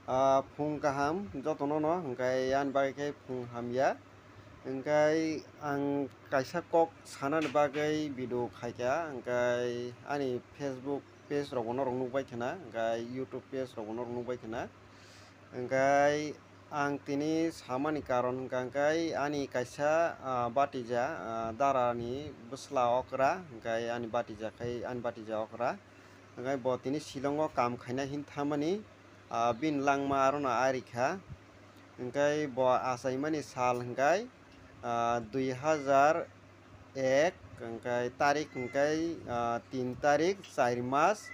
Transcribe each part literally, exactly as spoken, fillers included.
Ah, phung kaham jotono no, hwnkhe ani bagwi khe phung hamya. Hwnkhe ang kaisa kok sanani bagwi video khaikha, hwnkhe ani Facebook page rokbo norok nukbai khna, hwnkhe YouTube page rokbo norok nukbai khna. Hwnkhe ang tini samani karon hwnkha hwnkhe ani kaisa, ah, batija, ah, darani bwsla okra, hwnkhe ani batija khai, ani batija okra. Hwnkhe bo tini Shillong o kam khaina hin thamani, ah, bini langma arono ari kha. Hwnkhe bo achaimani sal hwnkhe, ah, dui hazar ek, hwnkhe tarik hwnkhe, ah, tin tarik, char mas,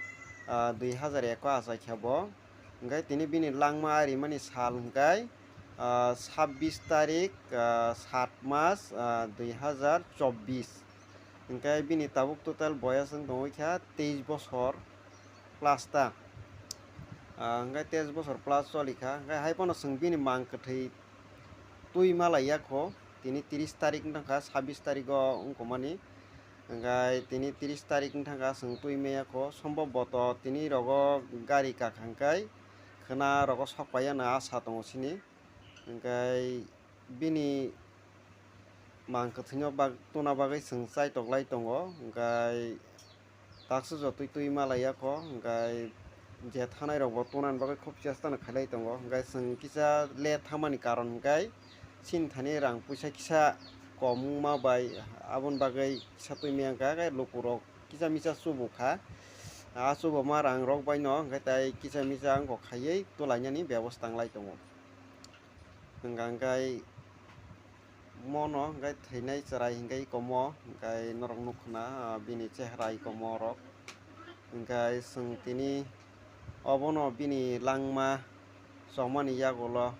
ah, dui hazar ek o achai kha bo. Hwnkhe tini bini langma arimani sal hwnkhe, ah, sabbish tarik, ah, sat mas, ah, dui hazar chobbish. Hwnkhe bini tabuk total boyas wng tongwi kha teis bosor plus ta. Ah, hwnkhe teis bosor plus choli kha. Hwnkhe hai phano chwng bini mang kwthwi twi ma lai ya kho. Tini tris tarik wng thang kha, sabbish tarik o wng kha mani. Hwnkhe tini tris tarik wng thang kha, chwng twi ma ya kho. Sombobboto tini rogo gari kakha hwnkhe khwna rogo sok pai ya hwnwi asa tongo chini. Hwnkhe bini mang kwthwino bag-, tuna bagwi chwng chaitok lai tongo, hwnkhe taksa jotoi twi ma lai ya kho, hwnkhe je thanai rokbo tunani bagwi khub chesta no khailai tongo, hwnkhe chwng kisa le thamani karon hwnkhe chini thani rang puisa kisa kom wngma bai aboni bagwi kisa twi ma ya wngkha, hwnkhe lukurok kisa misa chubu kha, a chubuma rang rok bai no hwnkhe tai kisa misa wngkok khaiwi tulainani bebosta wng lai tongo. Hwnkha hwnkhe mono hwnkhe thwinai chwrai hwnkhe ikomo hwnkhe norok nukha na, ah, bini chehra ikomo rok. Hwnkhe chwng tini obono bini langma chomani yagulo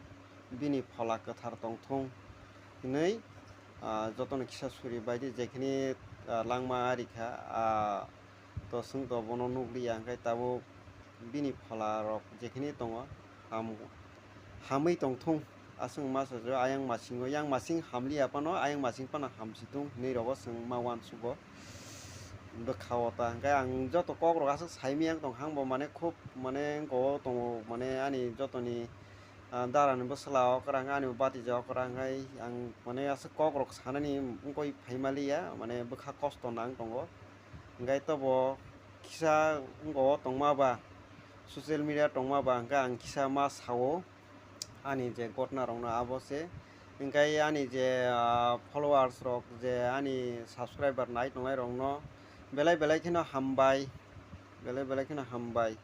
bini phola kwthar tongthung hinwi, ah, jotono kisa suri baidi jekhini, ah, langma ari kha, ah, to chwng to bono nukliya, hwnkhe tabuk bini phola rok jekhini tongo, ham-, hamwi tongthung, aswk ma sajak ayang masingo, yang masing hamliya phano, ayang masing phano hamsi thung hinwi rogo chwng ma uansugo bwkha o ta. Hwnkhe ang joto kok rok aswk saimaya wng tong kha, ang bo mane khub mane wngko tongo, mane ani jotoni ah, darani bwsla okra hwnkhe ani batija okra hwnkhe ang mane aswk kok rok sanani wngwi phaima liya, mane bwkha kosto nang tongo. Hwnkhe tobo kisa wngko tongma ba, social media tongma ba hwnkhe ang kisa ma sao ani je gotna rokno abo se. Hwnkhe ani je, ah, followers rok je ani subscriber nai tongnai rokno belai belai kheno hambai, belai belai kheno hambai.